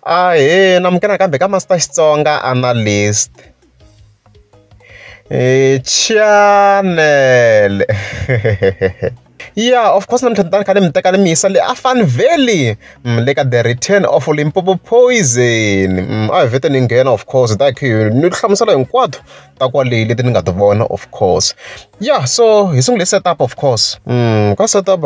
Ahee, namukela nakambe ka Master Xitsonga Analyst channel. Yeah, of course namuntlha ni ta ni kha ni mi teka ni mi yisa le a Fun Valley le ka The Return of Limpopo Poison. A hi vhete ni nghena, of course ta khe ni hlamusela hinkwato ta kwale leti ni nga ti vona, of course. Yeah, so hi sungule setup, of course. Ka setup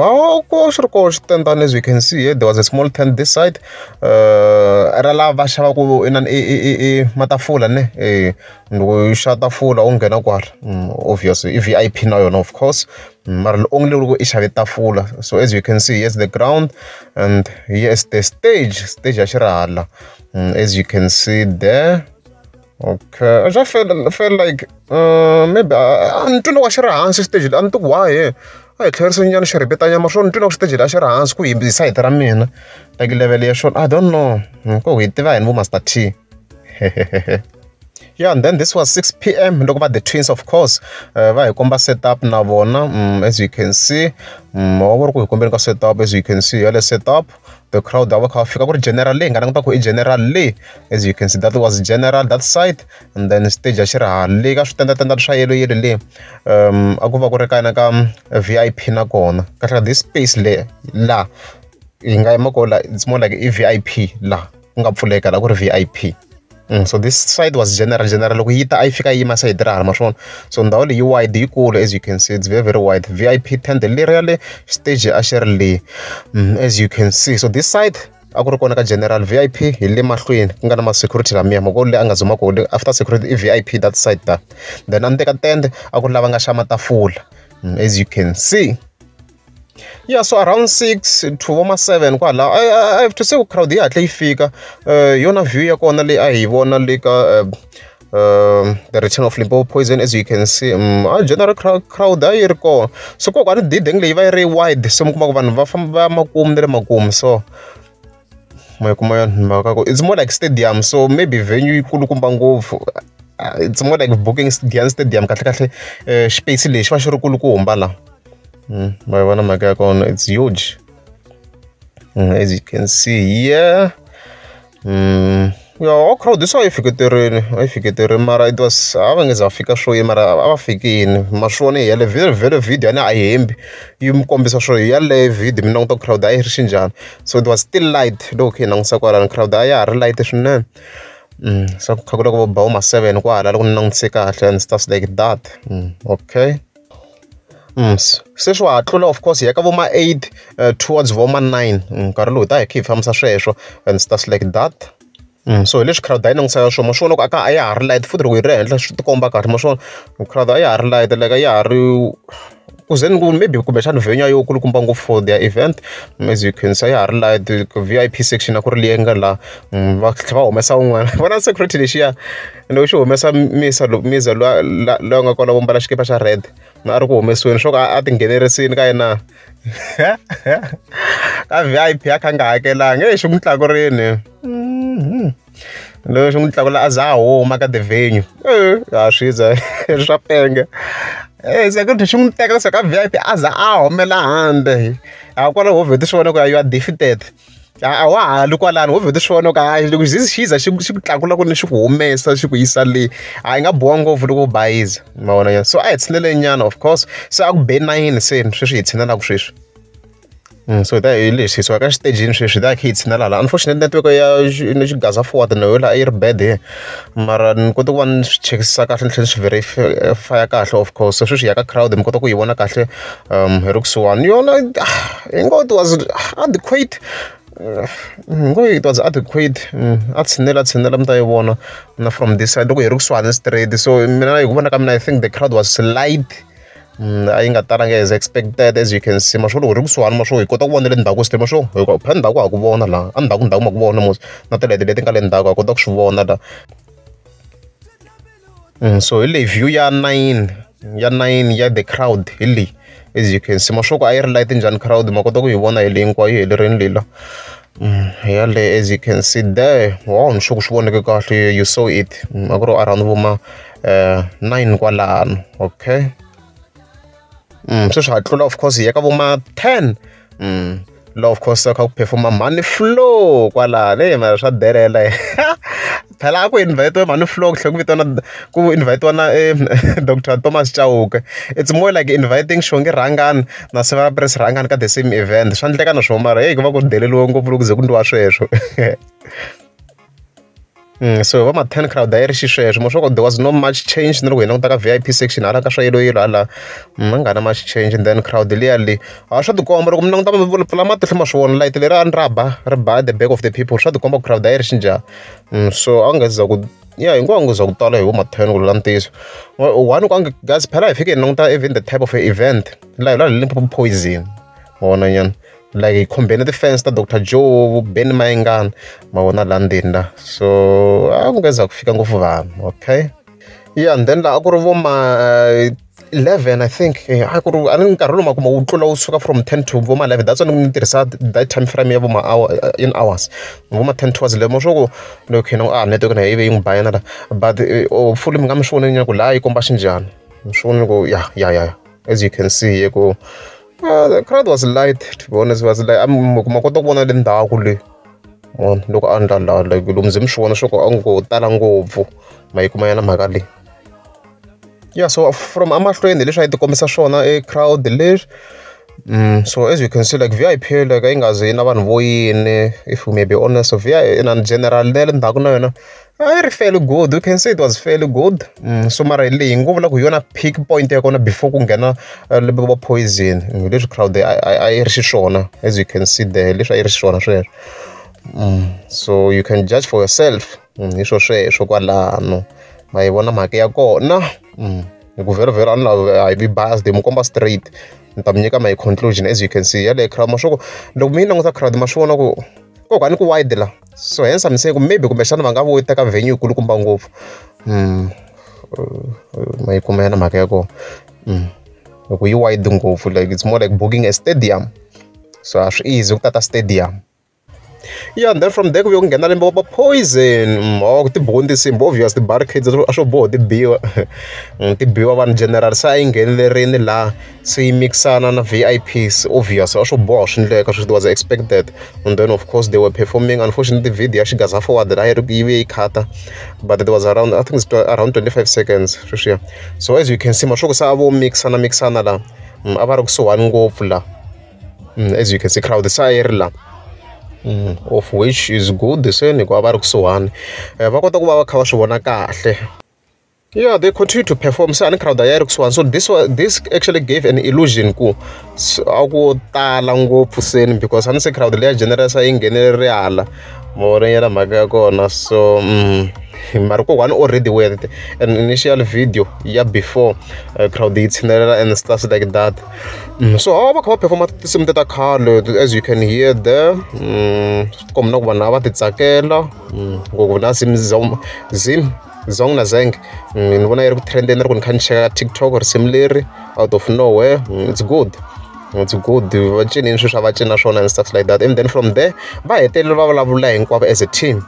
ko xi ri koho xitendana. As you can see here, there was a small tent this side, ra lava va xavaku inani i matafula ne loko u xava tafula u nghena kwala. Obviously i VIP na yona, of course, mara only loko i xave tafula. So as you can see, here's the ground and here's the stage. Stage a xi ri hala, as you can see there. Okay, I just feel like maybe a ni twi loko a xi ri hansi stage, a ni tivi why. A hi tlherise nyana xi ripeta nyama swona, ni twi loko stage a xi ri hansi ku hi side ra mina, like level ya xona, I don't know ko hi tiva hini vo Master T. Yeah, and then this was 6 p.m. loko va The Twins, of course, va hi komba setup na vona. As you can see, va ri ku hi kombeni ka setup. As you can see, yale setup, the crowd a va kha va fika ku ri general leyi nga languta ku i general leyi. As you can see, that was general that side, and then stage a xi ri hala le ka switendatenda swa yellow yellow le. A ku va ku ri ka na ka VIP na kona kahle. This space le la hi nga yima kona, it's more like i VIP la ku nga pfuleka la ku ri VIP. So this side was general. General loko yi ta a yi fika yi yima side ra hala ma swona. So ndhawu leyi yi wide, yikulu. As you can see, it's very, very wide. VIP tent leriya le, stage a xi ri le, as you can see. So this side a ku ri kona ka general VIP, hi le mahlweni ku nga na ma-security lamiya mako le a nga zuma kona. After security i VIP that side da. Then a ndzeni ka tent a ku ri lava nga xa matafula, as you can see. Yeah, so around 6 to voma 7 kwala, I have to say crowd yi hatle yi fika. Yona view ya kona leyi a hi vona le ka The Return of Limpopo Poison. As you can see, a general crowd a yi ri kona. So kokwani dideng leyi va yi ri wide, so mi kuma ku vanhu va famba va ya makumu na le makumu. So ma yi kuma yona mhaka ku it's more like stadium, so maybe venue yi kulukumba ngopfu. It's more like booking Giyani Stadium kahle kahle. Xipeyisi lexi va xi ri kulukumba la. Ma yi vona mhaka ya kona, it's huge, as you can see here. Yeah, crowd so a yi fiketerini, a yi fiketerini, mara it was a va nge za fika swo yi, mara a va fikini ma swona. Hi yale vhele vhele video ya ni a yi hembi, yi mi kombisa swo hi yaleyo video mi languta crowd a yi ri xinjhani. So it was still light loko kha hi langutisa kwalano, crowd a ya ha ri light swinene. So kha ku loko vo ba vo ma 7 kwahala loko ni langutise kahle and stuff like that. Okay. Se swi ha tlula, of course, hi ya ka vo ma 8, towards vo ma 9. Nkarhi lowu hi ta hi kha hi fambisa sweswo and stuff like that. So hi leswi crowd a yi langutisaka swona, ma swi vona ku a ka a ya ha ri light futhi. Loko yi ri henhla swi tikomba kahle, ma swi vona crowd a ya ha ri light, like a ya ha ri ku ze ni ku maybe kumbexana venue a yo kulukumba ngopfu for their event. As you can see, a ya ha ri light. VIP section a ku ri leyi nga la. Va tlhela va humesa un'wana, vona security lexiya loko xi humesa misa miza luya loyi a nga kona vo mbala xikipa xa red a ri ku humesiweni swo ka a tinghenerisini ka yena ka VIP a kha a nga hakelanga. Exi n'wi tlakurini loko xi n'wi tlakula a za a huma ka the venue. E a swi za swa penga e security xi n'wi teka kusuka ka VIP a za a humela handle. A kwalaho ho vheti swi vona ku you are defeated, a wa ha li kwalano. Ho vheti swi vona ku hayi, loko xi xi za xi ku tlakula ku ni xi ku humesa xi ku yisa le, a yi nga boha ngopfu loko u bayiza, ma vona nyana. So a hi tshineleni nyana, of course. Se a ku be 9, se sweswi hi tshinelaka sweswi. So hi ta hi leswi hi suka ka xitejini sweswi, hi ta hi kha hi tshinela laha. Unfortunately network ya xigaza forward na yo la a yi ri bad he, mara ni kote ku va ni swi chekisisa kahle, ni tlhela ni swi verify kahle, of course. So sweswi hi ya ka crowd, mi kota ku yi vona kahle hi ri kusuhani yona. Hi ngo it was adequate, hi ngo it was adequate. A tshinela, a tshinela, mi ta yi vona na from this side loko hi ri kusuhani straight. So mina hi ku vona ka mina, I think the crowd was light, a yi nga talanga as expected. As you can see, ma swo loko hi ri kusuhani, ma swo hi kota ku vona le ndzhaku still, ma swo hi pha ndzhaku ha ku vona laha a ndzhaku ndzhaku ma ku vona mos na tilete leti nga le ndzhaku ha kota ku swi vona la. So hi leyi view ya 9, ya 9 ya the crowd hi leyi. As you can see, ma swo ku a yi ri light njhani crowd, ma kota ku yi vona hi leyi hinkwayo yi helerile leyi la. Yale, as you can see there. Wow, ni sure ku swi voneke kahle, you saw it. A ku ri around vo ma 9 kwalano. Okay. Sweswi ha tlula, of course, hi ya ka vo ma 10. Law of course kha ku performa Money Flow kwalano mara swa delela phela a ku invite Money Flow ku tlhela ku vitana ku invite na Dr. Thomas Chauke. It's more like inviting Shongi Rangani na Sivara Press Rangani ka the same event. Swa endleka na swona mara hey ku va ku deleliwe ngopfu loko ze ku ndliwa sweswo. So va ma 10 crowd a yi ri xisweswo mo swa ku there was no much change na loko hi languta ka VIP section hala ka swa yelo yelo hala ma nga na much change. And then crowd liya le a swa tikomba loko mi languta pfula matihlo ma swi vona light leri a ni ra ba ri ba at the back of the people swa tikomba ku crowd a yi ri xinjhani. So a nga za ku ya hinkwako nga za ku tala hi vo ma 10 ku lula ntiyiso one ku a guys phela hi fike hi languta even the type of event laha hi la Limpopo Poison ma vona nyana like hi khumbene ti-fans ta Dr. Joe Benny Mayengani ma vona laha ndzeni la so a ku nga za ku fika ngopfu vanhu. Okay, yeah, and then laha a ku ri vo ma 11 I think a ku ri a ni nkarhi lowu ma kuma wu tlula wu suka from 10 to vo ma 11. That's why ni tirhisa that time frame ya vo ma hour in hours vo ma 10 towards 11 swa ku loko hi a network na yi ve yi n'wi ba yena la but hopefully mi nga mi swi voneni ku laha yi komba xinjhani mi swi voneni ku ya as you can see ku the crowd was light, to be honest, was like ma kota ku vona le ndzhaku le loko a ndla la like lomu ze mi swi vona swa ku a ngo tala ngopfu ma yi kuma yena mhaka leyi. Yeah, so from amahlweni leswi a yi ti kombisa swona e crowd leswi. So as you can see like VIP like a yi nga zi na vanhu vo yini if we may be honest. So VIP in general le ndzhaku na yona a yi ri fairly good, you can say it was fairly good. So mara leyi ngo vula ku hi yona peak point ya kona before ku nghena Limpopo Poison leswi crowd a yi ri xiswona as you can see there leswi a yi ri xiswona sweswo. So you can judge for yourself hi swo sweswo kwalano ma yi vona mhaka ya kona. Hi ku vhele vhele a ni lavi a hi vi biased hi mu komba straight ni ta mi nyika my conclusion. As you can see yaleyo crowd ma swa ku loko mi yi languta crowd ma swi vona ku kokwani ku wide la so hence I'm saying ku maybe kumbexana va nga vo teka venue yikulukumba ngopfu. Ma yi kuma yena mhaka ya kona loko yi wide ngopfu like it's more like booking a stadium so a swi easy ku tata stadium. Yeah, and then from there ku vuye ku nghena Limpopo Poison ti bohi tinsimbhi obvious ti-barricades a swo boha ti biwa ti biwa vanhu general se a yi nghenelerini laha se yi mixana na VIPs obvious a swo boha swi endleka it was expected. And then of course they were performing. Unfortunately video ya xigaza forward la yi ve yi khata but it was around I think it's around 25 seconds sweswiya. So as you can see maswo ku se a vo mixana la a va ri kusuhani ngopfu la as you can see crowd se a yi ri la of which is good se ni ku va ri kusuhani va kota ku va va kha va swi vona kahle. Yeah, they continue to perform se ani crowd a ya ri kusuhani so this actually gave an illusion ku a ku tala ngopfu seni because a ni se crowd leya general se yi nghenelerile hala ma vona yena mhaka ya kona. So mara kokwani already we had an initial video ya before crowd yi tshinelela and stuff like that. So a va kha va performa tinsimu ta khale as you can hear there. Swi tikomba na ku vanhu a va ti tsakela ngopfu na zim zong na zeng ni vona yi ri ku trendeni ri ku ni kha ni cheka ka TikTok risimu leri out of nowhere. It's good. It's good. Va cinini sweswi a va cina swona and stuff like that. And then from there va hetelela va vulavula hinkwavo as a team.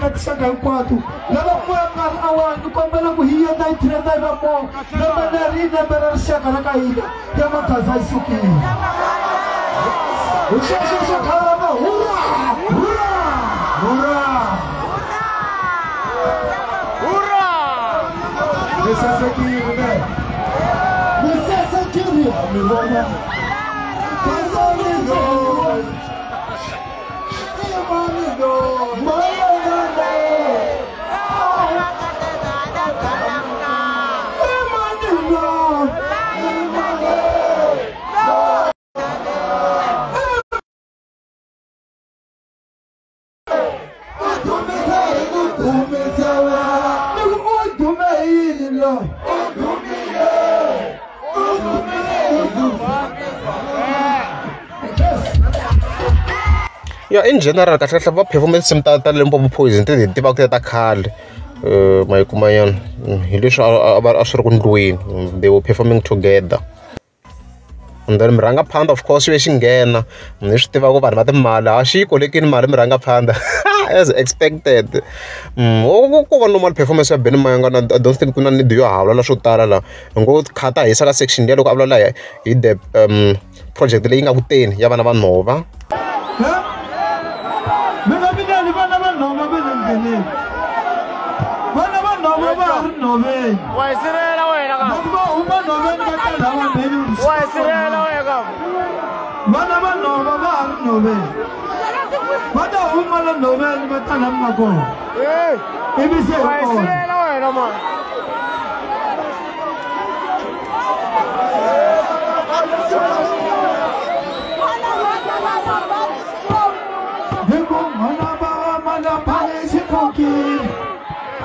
Tinxaka hinkwato lava moya nga ri awani ni kombela ku hi endla yi trenda yi va more lembe leri i lembe ra rixaka ra ka hina ya magaza yi sukile hi sweswo swo khalanga hurra hurra hurra hurra mi sasekile ne mi sasekile mi vona Yeah, in general kahle kahle va perform tinsimu ta Limpopo Poison ti hi tivaka ta khale Ma yi kuma nyana hi leswi a swi ri ku ndliweni, they were performing together. And then murhangaphandha of course yi ve xi nghena, ni swi tiva ku vanhu va timali a xi yi kolekini mali murhangaphandha as expected. Ko va normal performance ya Benny Mayengani. I don't think ku na need yo ha swo tala laha, hi ngo khata hi yisa ka section liya loko a vulavula hi the project leyi nga ku teni ya vana va nhova. Mi nga vileli, vana va nhova va le ndleleni, vana va nhova va ha ri nhoveni. Wa hi sirhelela wena ka. Loko va huma nhoveni va ta laha vanhweni. Wa hi sirhelela wena ka. Vana va nhova va ha ri nhoveni, va ta huma la nhoveni va ta laha mi nga kona, ivi se hi Wa hi kona. Sirhelela wena man. Hi ku n'wana va malaphani xi pfukile,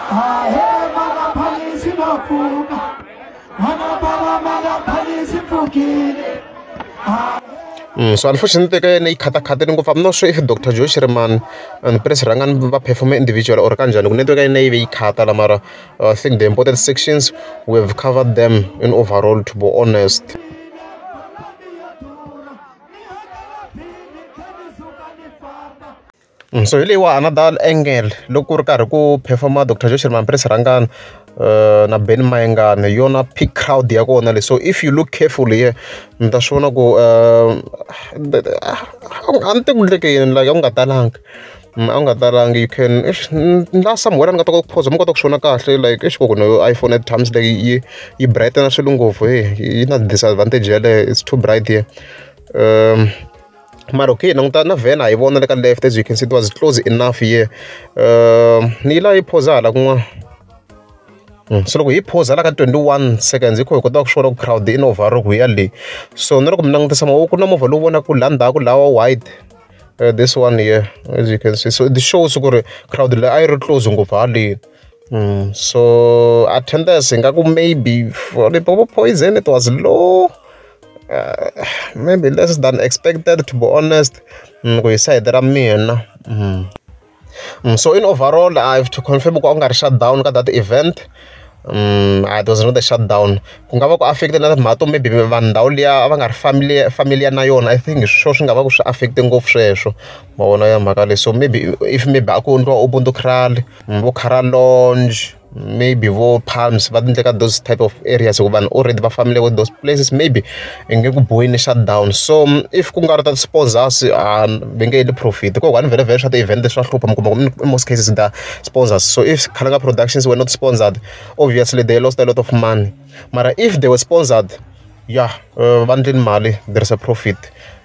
ahe malaphani xi lo pfuka, n'wana va malaphani xi pfukile. So unfortunately ka yena yi khatakhatile ngopfu. I'm not sure if Dr. Joe Shirimani and Prince Rangani va perform individual or kanjhani, ku network ya yena yi ve yi khata la, mara I think the important sections we have covered them in overall, to be honest. So hi leyiwa another angle loko ku ri karhi ku performa Dr. Joe Shirimani, Prince Rangani na Benny Mayengani, hi yona peak crowd ya kona leyi. So if you look carefully here, mi ta swi vona ku a ni tivi ku endleke yini, like a ku nga talangi. A ku nga talangi. You can la somewhere ni nga ta kota ku pause mi kota ku swi vona kahle, like exi ku no iPhone at times like yi brighten swilo ngopfu, hey, yi na disadvantage yaleyo, it's too bright here. Mara okay, languta na van a hi vona le ka left, as you can see it was close enough here. Ni yi la yi pause hala kun'wana. So loko hi pause hala ka 21 seconds hi kho hi kota ku swi vona ku crowd in overall ku ya le. So na loko mi langutisa ku na movha lowu vonaka la ndzhaku lawa white, this one here, as you can see. So it shows ku ri crowd leyi a yi ri close ngopfu haleni. So attendance hi nga ku maybe for Limpopo Poison it was low, maybe less than expected, to be honest, ku hi side ra mina. So in overall I have to confirm ku a ku nga ri shutdown ka that event. It was not a shutdown. Ku nga va ku affected na timhaka to maybe vanhu ndhawu liya a va nga ri familiar na yona. I think hi swona swi nga va ku swi affect ngopfu sweswo, ma vona ya mhaka leyi. So maybe if maybe a ku endliwa Ubuntu Kraal, vo Kara Lounge, maybe vo Palms, va endle ka those type of areas hi ku vanhu already va familiar with those places, maybe i nge ku boheni shutdown. So if ku nga ri ta sponsors, va nge endli profit, hikokwani vhele vhele swa ti-event swa hlupha, mi kuma ku in most cases the sponsors. So if Khalanga Productions were not sponsored, obviously they lost a lot of money. Mara if they were sponsored, yeah, va endleni mali, there is a profit.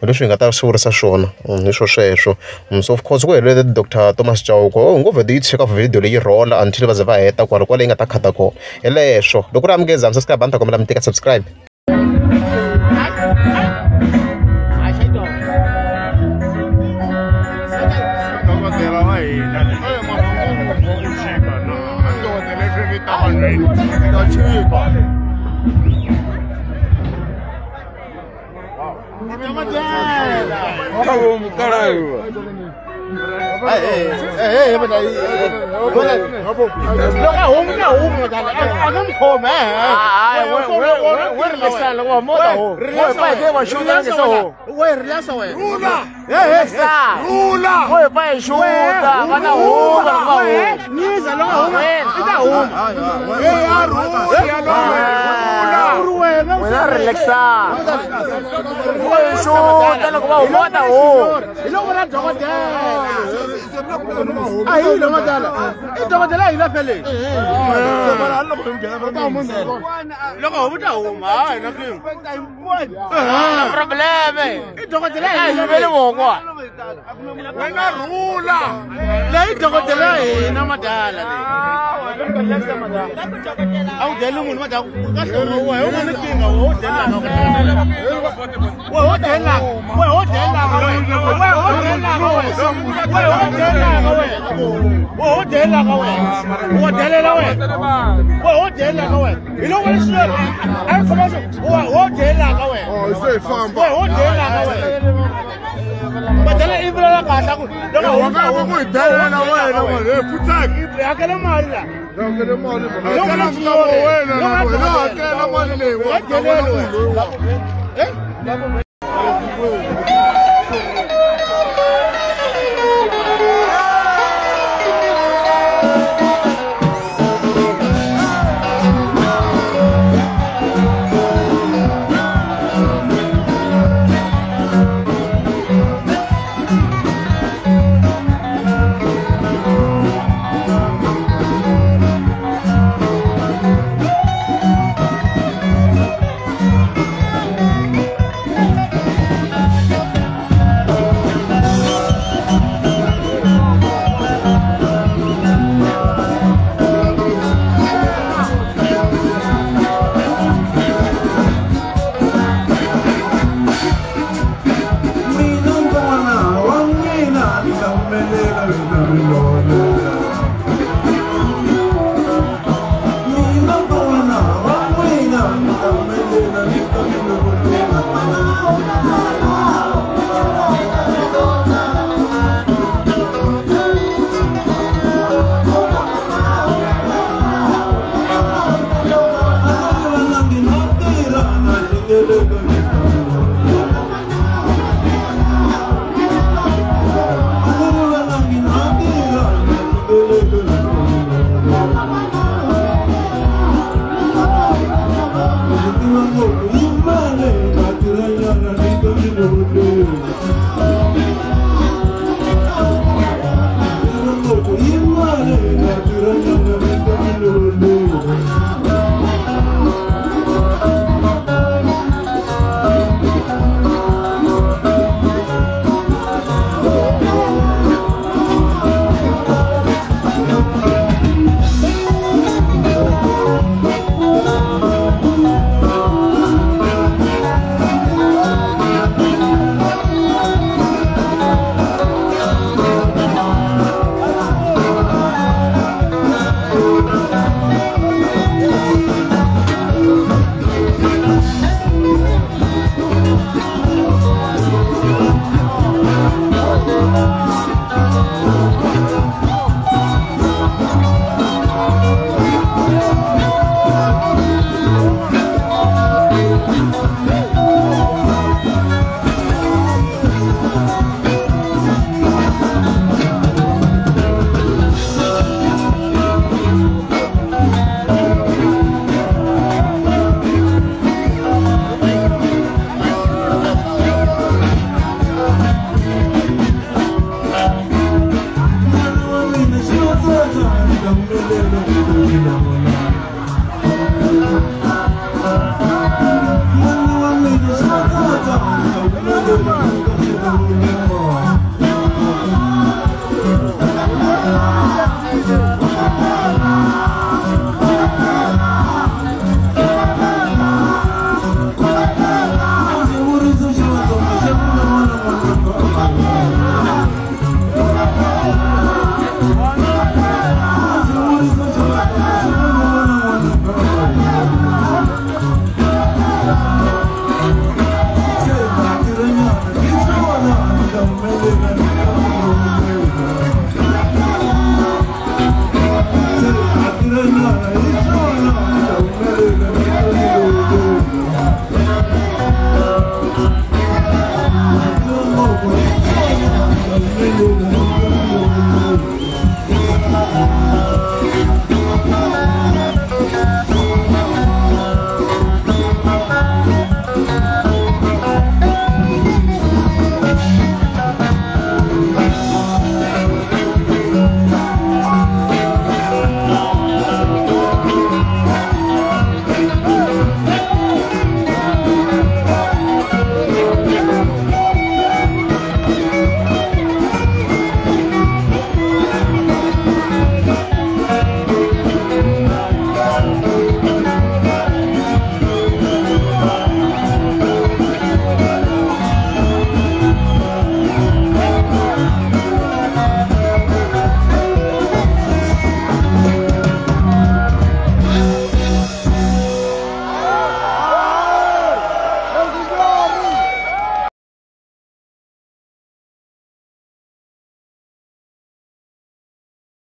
Hi leswi hi nga ta swi vurisa swona, hi swo sweswo. So of course ku helele Dr. Thomas Chauke, oh, ngo vhete yi tshika video leyi rhola until va ze va heta kwala kwale yi nga ta khata kona. Hi leswo loko ri amukeza mi subscribe, a ni ta kombela mi tika subscribe. Dokodela wa hina ku chika na a dokodela swi vitana ta chika. Wena rhula Leyi dokodela hina madala leyi. A wu deli munhu madala kahle wehe u nga ni kinga wehe u delaka wehe u delaka wehe u delaka wehe u delaka wehe wehe u delaka wehe wehe u delaka wehe wa delela wehe wehe u delaka wehe hi loko ni swilo a yi khoma wehe u delaka wehe wehe u delaka wehe badala i vulavula kahle ku loko Wa nga ku hi delela wena mani, hey, futsek. Hakela mali la. Thank you.